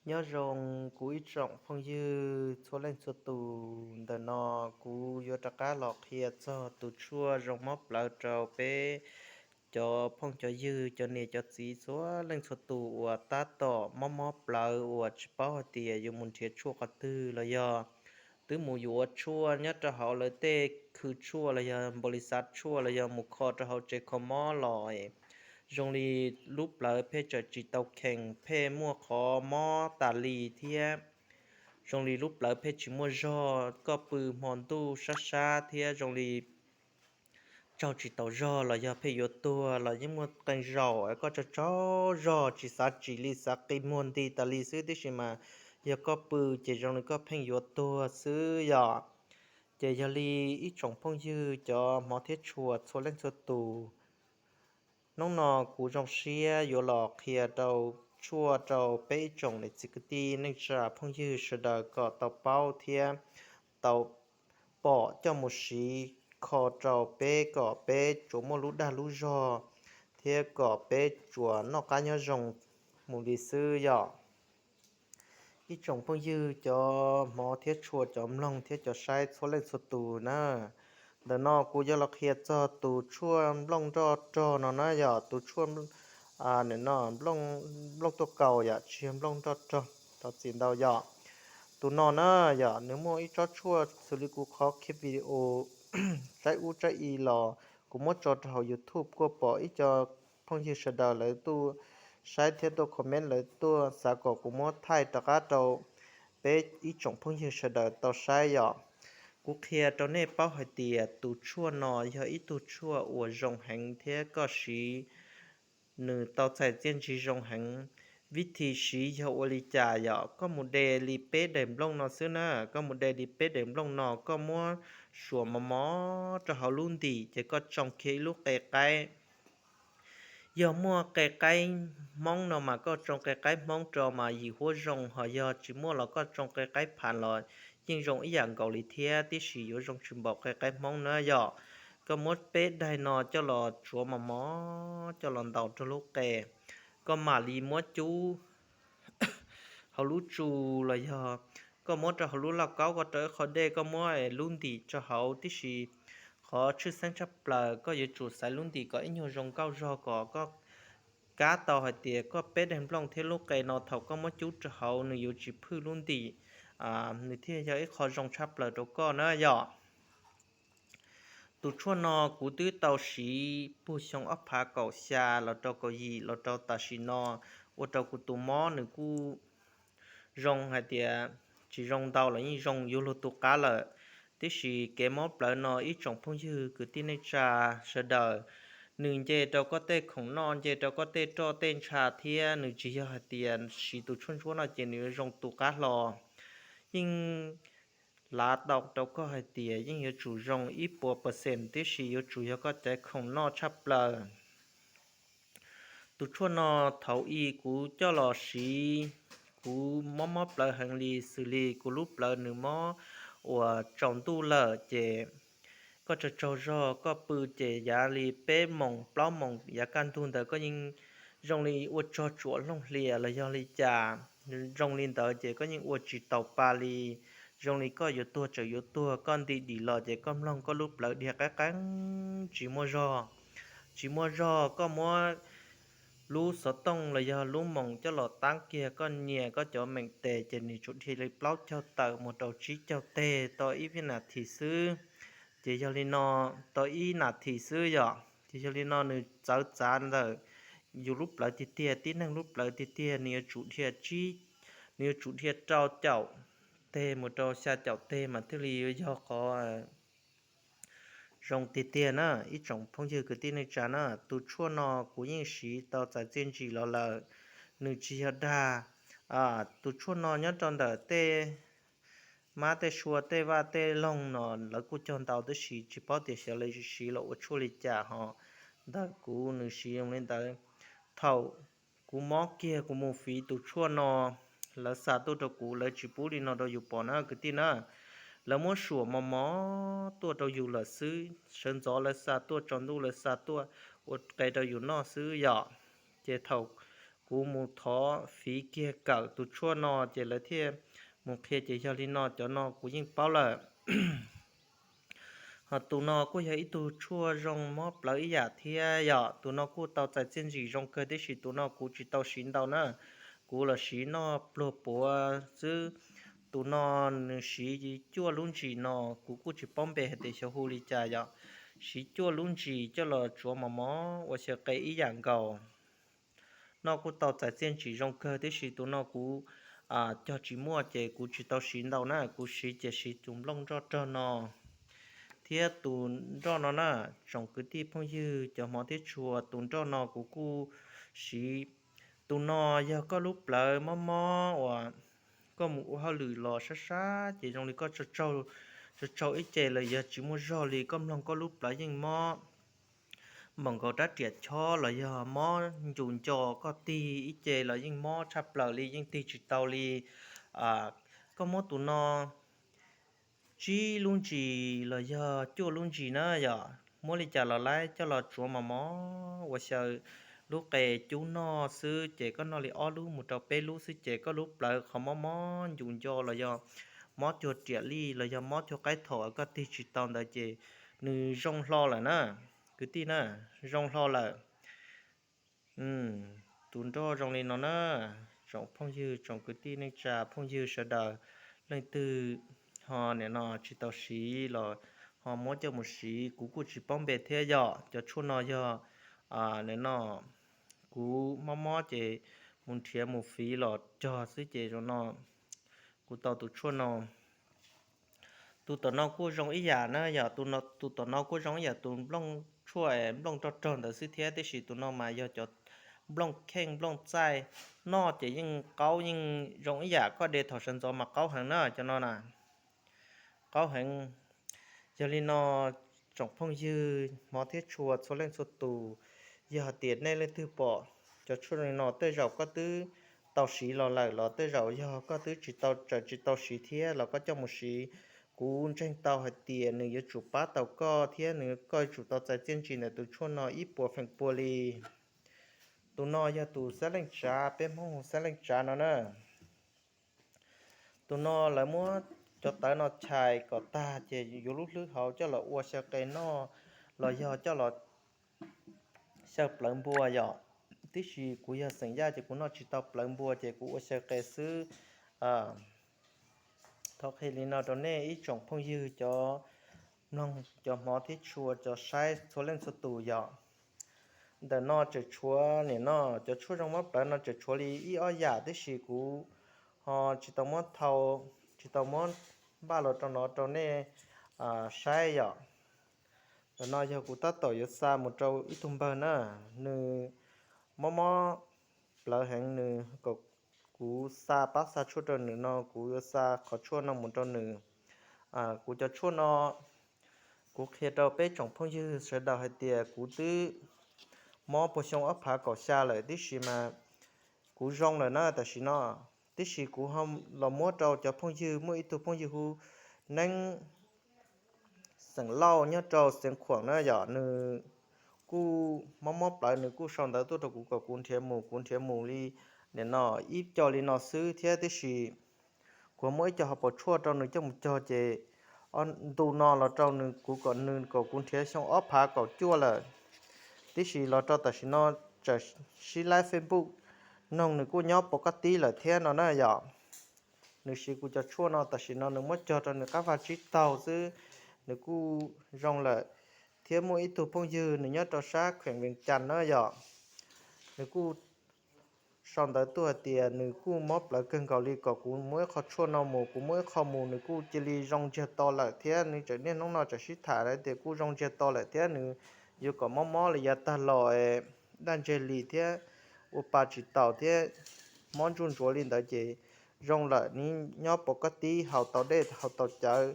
Nyob zoo kuv ib tsoom phooj ywg txhua leej txhua tus, ntawm no kuv yuav rov qab los qhia txog tus tshuaj zoo mob plawv rau peb cov phooj cov ywg, cov niam cov txiv txhua leej txhua tus uas tab tom mob mob plawv uas tsis paub hais tias yuav mus nrhiav tshuaj qhov twg los yog twb mus yuav tshuaj nyob rau hauv lawv tej khw tshuaj los yog npaum li xav tshuaj los yog mus kho rau hauv tsev kho mob los zoo li lub plawv pheej tseem tsis tau khees, pheej muaj qhov mob tas li thiab zoo li lub plawv pheej tsis muaj zog, koj pw hmo ntuj sab sab thiab zoo li tsaug tsis taus zog los yog pheej yuav tuag los yeej muaj qee zaum koj tsaug tsaug zog tsis xav tsim li, xav qi muag nti tas li xwb, tiam sis mas yog koj pw ces zoo li koj pheej yuav tuag xwb yom. Ces yog li ib tsoom phooj ywg cov hmov thiab tshua txhua leej txhua tus, hnub no kuv zoo siab yuav los qhia rau tshuaj rau peb ib tsoom niam txiv kwv tij neej tsa phooj ywg sawv daws kom tau paub thiab tau pom coj mus siv kho rau peb kom peb tsuas muaj lub dag lub zog thiab kom peb tsuas noj qab nyob zoo mus li xwb yom. Ib tsoom phooj ywg cov hmov thiab tshua, cov mloog thiab cov saib txhua leej txhua tus na, ntawm no kuv yuav los qhia txog tus tshuaj nplooj nroj rog no na yom, tus tshuaj no nplooj tuaj kaus yom, tsis yog nplooj nroj rog, thov txim ntau yom. Tus no na yom, nws muaj ib tsob tshuaj xws li kuv qhov kiv video tsaib ub tsaib i los kuv muab tso rau hauv YouTube kuj pom ib co phooj ywg sawv daws lawv tuaj saib thiab tuaj comment, lawv tuaj xav kom kuv muab thaij rov qab rau peb ib tsoom phooj ywg sawv daws tau saib yom. Kuv qhia rau nej paub hais tias tus tshuaj no yog ib tug tshuaj uas zoo heev thiab koj siv nws tau txais txiaj ntsig zoo heev. Vib thib siv yog ua li cas yom, koj mus de li peb daim nplooj no xwb na, koj mus de li peb daim nplooj no, koj muab suam mos mos rau hauv lub ntim ces koj tsoo kiag ib lub qe qaib. Yog muaj qe qaib Hmoob no mas koj tsoo qe qaib Hmoob rau mas yim huab zoo, ho yog tsis muaj los koj tsoo qe qaib Phav los yeej zoo ib yam nkaus li thiab, tiam sis yuav zoo tsis npaum qe qaib Hmoob na yom. Koj muab peb daim no coj los tsuav mos mos coj los ntaus rau lub qe, koj mam li muab cub hauv lub tsu los yog koj muab rau hauv lub lauj kaub, koj rau ib qho dej, koj muab lub ntim rau hauv, tiam sis qhov tshwj xeeb tshaj plaws koj yuav tsum xaiv lub ntim kom ib nyuag zoo nkauj zog kom koj kab tau hais tias koj peb daim nplooj thiab lub qe no thaum koj muab cub rau hauv nws yuav tsis phwj lub ntim, nws thiaj yog ib qho zoo tshaj plaws rau koj na yom. Tus tshuaj no kuv twb tau siv puag xyoo ob phav kaum xya los rau kaum yim los rau tam sim no, ua rau kuv tus mob nws kuj zoo hais tias tsis zoo ntau los yeej zoo yuav luag tu qab lawm. Tiam sis kev mob plawv no ib tsoom phooj ywg kwv tij neej tsa sawv daws, nws nce rau koj tej khoom noj, nce rau koj tej roj tej ntsha thiab nws tsis yog hais tias siv tus tshuaj ntsuab no ces nws yuav zoo tu qab hlo. Yeej lav tau rau koj hais tias yeej yuav tsum zoo ib puas percent, tiam sis yuav tsum yog koj caiv khoom noj tshaj plaws. Tus tshuaj no thaum ub kuv coj los siv, kuv mob mob plawv heev li, xws li kuv lub plawv nws mob uas tsaus ntuj lawm ces koj tsaug tsaug zog koj pw ces yav li peb moos plaub moos yav kaj ntug ntawd koj yeej zoo li ua tsog tsuam looj hlias los yog li cas, zoo li ntawd ces koj yeej ua tsis taus pa li. Zoo li koj yuav tuag tseem yuav tuag, koj nti dim los ces koj mloog koj lub plawv dhia qeeb qeeb tsis muaj zog. Tsis muaj zog, koj muab lub xov tooj los yog lub moos coj los taab kiag koj nyias koj cov meem tes ces nws tsuas dhia li plaub caug tawm mus rau tsib caug teg tau ib vib nas this xwb. Ces yog li no, tau ib nas this xwb yom, ces yog li no nws txawv txav ntawm yus lub plawv tiag tiag, tib neeg lub plawv tiag tiag nws yuav tsum dhia tsib, nws yuav tsum dhia rau caum teg mus rau xya caum teg mas thiaj li yuav yog qhov zoo tiag tiag na. Ib tsoom phooj ywg kwv tij neej tsa na, tus tshuaj no kuv yeej siv tau txais txiaj ntsig los lawm, nws tsis yog dag. Tus tshuaj no nyob rau ntawm tej mab tej sua tej vaj tej loog no lawv kuj cog ntau tab sis tsis paub tias xyov lawv siv los ua tshuaj li cas ho ntawm kuv nws siv zoo li ntawd. Thaum kuv mob kiag kuv mus fiv tus tshuaj no, lawv xa tuaj rau kuv, lawv tsis pub li no rau yus pom na kwv tij na. Lawv muab suam mos mos tuaj rau yus lawm xwb, sawv ntxov lawv xa tuaj, tsaus ntuj lawv xa tuaj ua qe rau yus noj xwb yom. Ces thaum kuv mus thov fiv kiag kawm tus tshuaj no ces lawv thiaj mus qhia ces yog li no, cov no kuv yeej paub lawm. Ho tus no kuj yog ib tug tshuaj zoo mob plawv ib yam thiab yom. Tus no kuj tau txais txiaj ntsim zoo kawg tiam sis tus no kuv tsis tau siv ntau na, kuv los siv noj pluag puav xwb. Tus no nws siv cuaj lub ntsis no, kuv kuj tsis paub npe hais tias xyov hu li cas yom. Siv cuaj lub ntsis coj los tsuav mos mos ua xyaw qe ib yam nkaus. No kuj tau txais txiaj ntsim zoo kawg tiam sis tus no kuv cog tsis muaj ces kuv tsis tau siv ntau na, kuv siv ces siv tus nplooj nroj rog no thiab tus nroj no na. Tsoom kwv tij phooj ywg cov hmov thiab tshua, tus nroj no kuv kuj siv. Tus no yog koj lub plawv mob mob uas koj mus ua hauj lwm los sab sab ces zoo li koj tsaug tsaug ib ce los yog tsis muaj zog li, koj mloog koj lub plawv yeej mob npaum nkaus rab riam chob los yog mob ncus nco, koj tig ib ce los yeej mob tshaj plaws li, yeej tig tsis tau li. Koj muab tus no tsib lub ntsis los yog cuaj lub ntsis na yom, muab li cas los laib coj los tsuav mos mos ua xyaw lub qe cub noj xwb ces koj noj li ob lub mus rau peb lub xwb ces koj lub plawv qhov mob mob ncus nco los yog mob cuag riam lij los yog mob cuag qaib thaum koj tig tsis tau ntawd ces nws zoo hlo lawm na, kwv tij na, zoo hlo lawm. Tus nroj zoo li no na, tsoom phooj ywg tsoom kwv tij neej tsa phooj ywg sawv daws, leej twg ho nim no tsis tau siv los ho muab coj mus siv. Kuv kuj tsis paub npe thiab yom, cov tshuaj no yog nim no kuv mob mob ces mus nrhiav mus fiv los cog xwb ces zoo no kuv tau tus tshuaj no. Tus tom no kuj zoo ib yam na yom, tus tom no kuj zoo ib yam tus nplooj tshuaj nplooj rog rog ntawd xwb thiab tiam sis tus no mas yog cov nplooj kheej nplooj txaij, noj ces yeej qaub yeej zoo ib yam, koj de thaum sawv ntxov mas qaub heev na cov no na, qaub heev. Yog li no tsoom phooj ywg hmov thiab tshua txhua leej txhua tus, yog hais tias nej leej twg pom cov tshuaj li no tej zaum koj twb tau siv los lawm los tej zaum yog koj twb tsis tau, tseem tsis tau siv thiab los koj coj mus siv. Kuv ntseeg tau hais tias nws yuav tsum pab tau koj thiab nws, koj yuav tsum tau txais txiaj ntsim ntawm tus tshuaj no ib puas feem pua li. Tus no yog tus xab leej tsav, peb Hmoob hu xab leej tsav no na. Tus no lawv muab cov tawv no chais kom tag ces yuav lub hlwb hauv coj los ua xyaw qe noj los yog coj los xyaw plawv npua yom. Tiam sis kuv yog xeem Yaj ces kuv noj tsis tau plawv npua ces kuv ua xyaw qe xwb. Thov qhia li no rau nej ib tsoom phooj ywg cov mloog, cov hmov thiab tshua, cov saib txhua leej txhua tus yom. Ntawm no tseem tshuav nim no cov tshuaj zoo mob plawv no tseem tshuav li ib ob yam tiam sis kuv ho tsis tau muab thau, tsis tau muab npaj los rau no rau nej saib yom. Ntawm no yog kuv tab tom yuav xa mus rau ib tug npawg na, nws mob mob plawv heev, nws kom kuv xa, pab xa tshuaj rau nws no, kuv yuav xa qhov tshuaj no mus rau nws. Kuv cov tshuaj no kuv qhia rau peb tsoom phooj ywg sawv daws hais tias kuv twb mob puag xyoo ob phav kaum xya lawm tiam sis mas kuv zoo lawm na tam sim no. Tiam sis kuv los muab rau cov phooj ywg, muaj ib tug phooj ywg hu Neeb, xeem Lauj, nyob rau Xeev Khuam na yom, nws kuj mob mob plawv, nws kuj sau ntawv tuaj rau kuv kom kuv nrhiav mus, kuv nrhiav mus li nim no ib co li no xwb thiab tiam sis kuv muab ib co hauv paus tshuaj rau nws coj mus cog ces ntu no los rau nws, kuv kom nws kom kuv nrhiav xyoo ob phav kaum cuaj lawm. Tiam sis los rau tam sim no tseem sib laib Facebook noog nws kuj nyob pov koj tib lawm thiab no na yom. Nws siv kuv cov tshuaj no tam sim no nws muab cog rau nws qab vaj tsib taug xwb, nws kuj zoo lawm. Thiab muaj ib tug phooj ywg nws nyob rau sab kheem Vees Cas na yom, nws kuj sau ntawv tuaj hais tias nws kuj mob plawv kawg nkaus li kom kuv muab ib qho tshuaj no mus, kuv muab ib qho mus nws kuj cia li zoo ntsiag to lawm thiab nws tseem niaj hnub no tseem sib tham hais tias kuj zoo ntsiag to lawm thiab nws yuav kom mob mob li yav tag los daj ntseg li thiab ua pa tsis taus thiab mob ntsuj ntsuav li ntawd ces zoo lawm, nws nyob pov koj tib, haus tau dej haus tau cawv,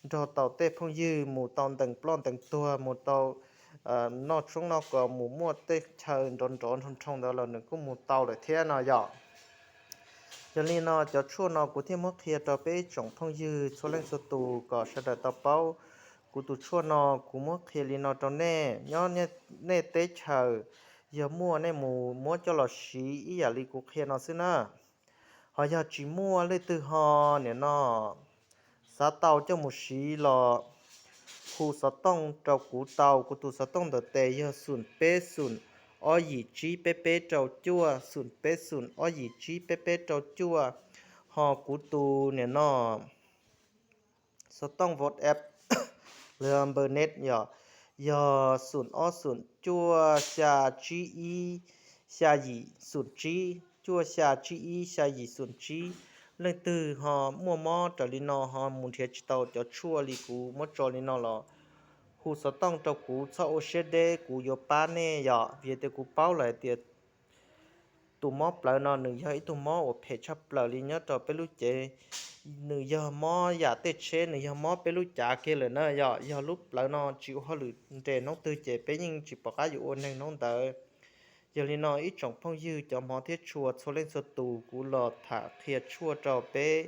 nrog tau tej phooj ywg mus tau ntees ploj ntees tuag, mus tau noj tshoob noj kos, mus muaj tej chaw nrov nrov nroo nroo ntawd los nws kuj mus tau lawm thiab no yom. Yog li no cov tshuaj no kuv thiaj muab qhia rau peb tsoom phooj ywg txhua leej txhua tus kom sawv daws tau paub. Kuv tus tshuaj no kuv muab qhia li no rau nej, nyob nej teb chaws Yog muaj nej mus muab coj los siv ib yam li kuv qhia no xwb na. Ho yog tsis muaj leej twg ho nim no xav tau coj mus siv los hu xov tooj rau kuv tau. Kuv tus xov tooj ntawm tes yog xoom peb xoom ob yim tsib peb peb rau cuaj, xoom peb xoom ob yim tsib peb peb rau cuaj. Ho kuv tus nim no xov tooj WhatsApp los npawb net yog, yog xoom ob xoom cuaj xya tsib ib xya yim xoom tsib, cuaj xya tsib ib xya yim xoom tsib. Leej twg ho muaj mob raws li no ho mus nrhiav tsis tau cov tshuaj li kuv muab tso li no los hu xov tooj rau kuv, txhob ua siab deb, kuv yuav pab nej yom. Vim tias kuv paub lawm hais tias tus mob plawv no nws yog ib tug mob uas phem tshaj plaws li nyob rau peb lub cev. Nws yog mob yam tej tsheb, nws yog mob peb lub cav kiag lawm na yom. Yog lub plawv no tsis ua hauj lwm nres hnub twg ces peb yeej tsis pom qab yuav ua neeg hnub ntawd. Yog li no ib tsoom phooj ywg cov hmov thiab tshua txhua leej txhua tus, kuv los tham qhia tshuaj rau peb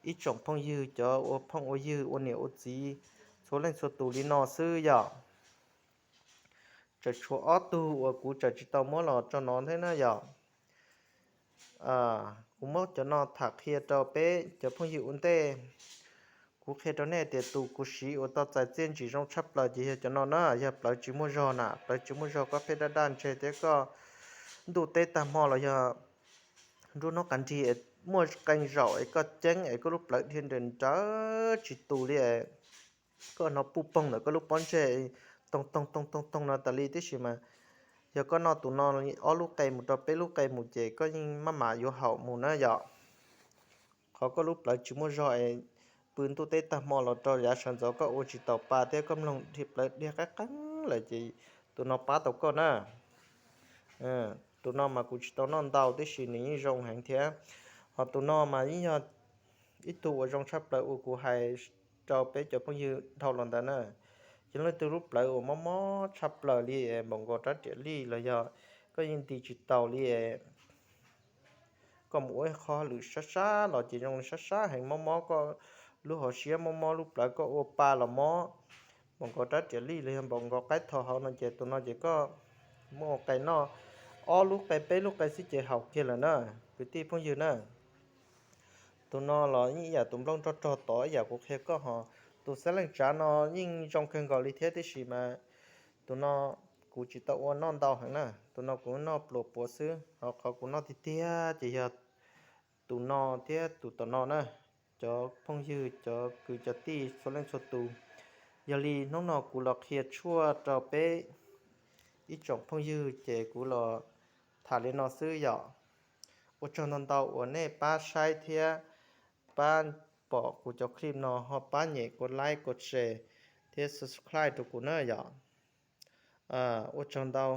ib tsoom phooj ywg cov ua phooj ua ywg ua niam ua txiv txhua leej txhua tus li no xwb yom. Tseem tshuav ob tug uas kuv tseem tsis tau muab los rau no thiab na yom. Kuv muab cov no tham qhia rau peb cov phooj ywg ua ntej. Kuv qhia rau nej tias tus kuv siv uas tau txais txiaj ntsim zoo tshaj plaws ces yog cov no na, yog plawv tsis muaj zog na, plawv tsis muaj zog koj pheej daj daj ntseg thiab koj ntuj teb tag hmo los yog nruab hnub qas nrig muaj qee zaum es koj ceeb es koj lub plawv dhia nrawm nrawv tsis tus li es koj hnov puj poog ntawm koj lub pob ntseg toog toog toog toog toog no tas li tib si mas yog koj noj tus no ob lub qe mus rau peb lub qe mus ces koj yeej maj mam yuav haum mus na yom. Qhov koj lub plawv tsis muaj zog es pw ntuj teb tag hmo los rau yav sawv ntxov koj ua tsis taus pa thiab koj mloog plawv dhia qeeb qeeb lawm ces tus no pab tau koj na. Tus no mas kuv tsis tau noj ntau tib si nws yeej zoo heev thiab. Ho tus no mas yeej yog ib tug uas zoo tshaj plaws uas kuv hais rau peb cov phooj ywg dhau los ntawd na. Yog leej twg lub plawv uas mob mob tshaj plaws li npaum nkaus rab riam lij los yog koj yeej nti tsis taus li, koj mus ua ib qho lwm sab sab los ces zoo li sab sab heev, mob mob koj lub hauv siab, mob mob lub plawv, koj ua pa los mob, npaum nkaus rab riam lij los yog npaum nkaus qaib tho hauv no ces tus no ces koj muab ua qe noj ob lub qe peb lub qe xwb ces haum kiag lawm na kwv tij phooj ywg na. Tus no los yeej ib yam tus nplooj nrog rog tod ib yam kuv qhia koj ho. Tus xab leej tsav no yeej zoo kawg nkaus li thiab tib si mas tus no kuv tsis tau ua noj ntau heev na, tus no kuv noj pluas puav xwb. Ho qhov kuv noj tiag tiag ces yog tus no thiab tus tom no na, cov phooj ywg cov kwv cov tij txhua leej txhua tus. Yog li hnub no kuv los qhia tshuaj rau peb ib tsoom phooj ywg ces kuv los tham li no xwb yom. Ua tsaug ntau ntau uas nej pab saib thiab pab pom kuv cov clip no ho pab nyem kuv like kuv share thiab subscribe rau kuv na yom. Ua tsaug ntau.